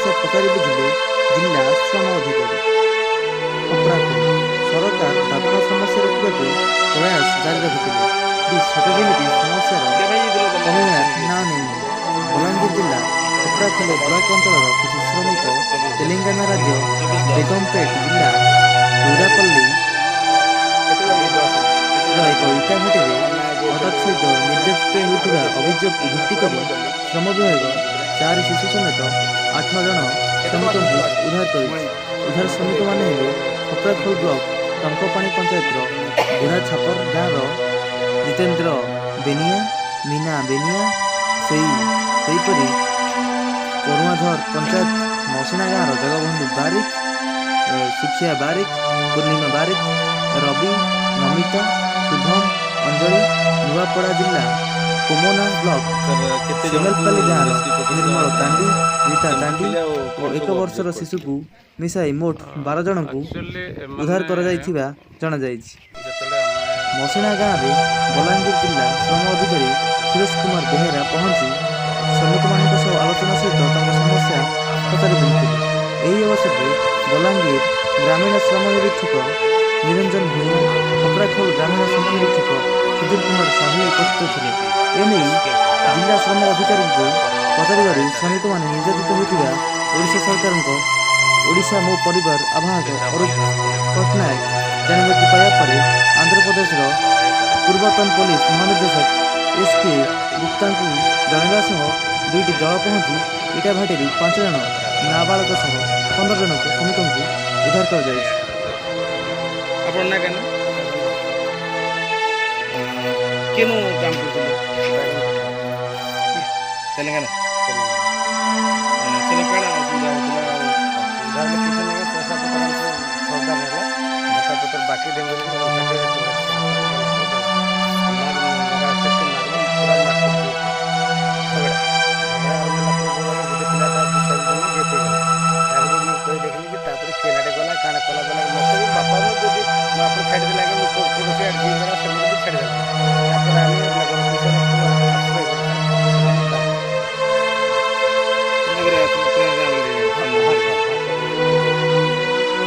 ସମସ୍ୟା ପଚାରି ବୁଝିଲେ ଜିଲ୍ଲା ଶ୍ରମ ଅଧିକାରୀ। ଖପ୍ରାଖୋଲ, ସରକାର ଦାଦନ ସମସ୍ୟା ରୋକିବାକୁ ପ୍ରୟାସ ଜାରି ରଖିଥିଲେ ବି ସତେ ଯେମିତି ସମସ୍ୟାର କେବେ ଯାଇଥିଲ ତମେ? କମିବାର ନାଁ ନେଉନାହିଁ। ବଲାଙ୍ଗୀର ଜିଲ୍ଲା ଖପ୍ରାଖୋଲ ବ୍ଲକ ଅଞ୍ଚଳର କିଛି ଶ୍ରମିକ ତେଲେଙ୍ଗାନା ରାଜ୍ୟ ବେଗମପେଟ ଜିଲ୍ଲା ଦୁରାପଲ୍ଲୀ ର ଏକ ଇଟା ଭାଟିରେ ଅଟକ ସହିତ ନିର୍ଯାତିତ ହେଉଥିବା ଅଭିଯୋଗକୁ ଭିତ୍ତି କରି ଶ୍ରମ ବିଭାଗ ଚାରି ଶିଶୁ ସମେତ ଆଠ ଜଣ ଶ୍ରମିକଙ୍କୁ ଉଦ୍ଧାର କରିଛି। ଉଦ୍ଧାର ଶ୍ରମିକମାନେ ହେଲେ ଖପ୍ରାଖୋଲ ବ୍ଲକ ଟଙ୍କପାଣି ପଞ୍ଚାୟତର ବୁଢ଼ାଛାପର ଗାଁର ଜିତେନ୍ଦ୍ର ବେନିଆ, ମୀନା ବେନିଆ, ସେହିପରି ପରୁଆଝର ପଞ୍ଚାୟତ ମସିଣା ଗାଁର ଜଗବନ୍ଧୁ ବାରିକ, ସୁଖିଆ ବାରିକ, ପୂର୍ଣ୍ଣିମା ବାରିକ, ରବି, ନମିତା, ଶୁଭମ, ଅଞ୍ଜଳି, ନୂଆପଡ଼ା ଜିଲ୍ଲା କୋମନା ବ୍ଲକ ସାର୍, କେତେ ସିମେଲପାଲି ଗାଁର ରେସ୍କ୍ୟୁ କରିଥିଲେ? ନିର୍ମଳ ତାଣ୍ଡି, ରୀତା ତାଣ୍ଡି ଥିଲେ ଆଉ ଓ କଣ ଏକ ସବୁ ବର୍ଷର ଅଭିଯୋଗ ଶିଶୁକୁ ମିଶାଇ ମୋଟ 12 ଜଣଙ୍କୁ ଆକ୍ଚୁଆଲି ଉଦ୍ଧାର ଏମାନେ କରାଯାଇଥିବା ଜଣାଯାଇଛି। ଯେତେବେଳେ ଆମେ ମସିଣା ଗାଁରେ ବଲାଙ୍ଗୀର ଜିଲ୍ଲା ଶ୍ରମ ଅଧିକାରୀ ସୁରେଶ କୁମାର ବେହେରା ପହଞ୍ଚି ଶ୍ରମିକମାନଙ୍କ ସହ ଆଲୋଚନା ସହିତ ତାଙ୍କ ସମସ୍ୟା ପଚାରି ବୁଝିଥିଲେ। ଏହି ଅବସରରେ ବଲାଙ୍ଗୀର ଗ୍ରାମୀଣ ଶ୍ରମ ନିରୀକ୍ଷକ ନିରଞ୍ଜନ ଭୂୟାଁ, ଖପ୍ରାଖୋଲ ଗ୍ରାମୀଣ ଶ୍ରମ ନିରୀକ୍ଷକ ସୁଧୀର କୁମାର ସାହୁ ଉପସ୍ଥିତ ଥିଲେ। ଏନେଇ ଜିଲ୍ଲା ଶ୍ରମ ଅଧିକାରୀଙ୍କୁ ପଚାରିବାରୁ ଶ୍ରମିକମାନେ ନିର୍ଯାତିତ ହେଉଥିବା ଓଡ଼ିଶା ସରକାରଙ୍କ ଓଡ଼ିଶା ମୋ ପରିବାର ଆବାହକ ଅରୁପ ପଟ୍ଟନାୟକ ଜାଣିବାକୁ ପାଇବା ପରେ ଆନ୍ଧ୍ରପ୍ରଦେଶର ପୂର୍ବତନ ପୋଲିସ ମହାନିର୍ଦ୍ଦେଶକ ଏସ୍ କେ ଗୁପ୍ତାଙ୍କୁ ଜଣାଇବା ସହ ଦୁଇଟି ଦଳ ପହଞ୍ଚି ଇଟାଭାଟିରୁ ପାଞ୍ଚ ଜଣ ନାବାଳକ ସହ 15 ଜଣଙ୍କୁ ଶ୍ରମିକଙ୍କୁ ଉଦ୍ଧାର କରାଯାଇଛି। ଆପଣ ନା କେନ କେନୁ କାମ କରୁଥିଲେ? ତେଲେଙ୍ଗାନା।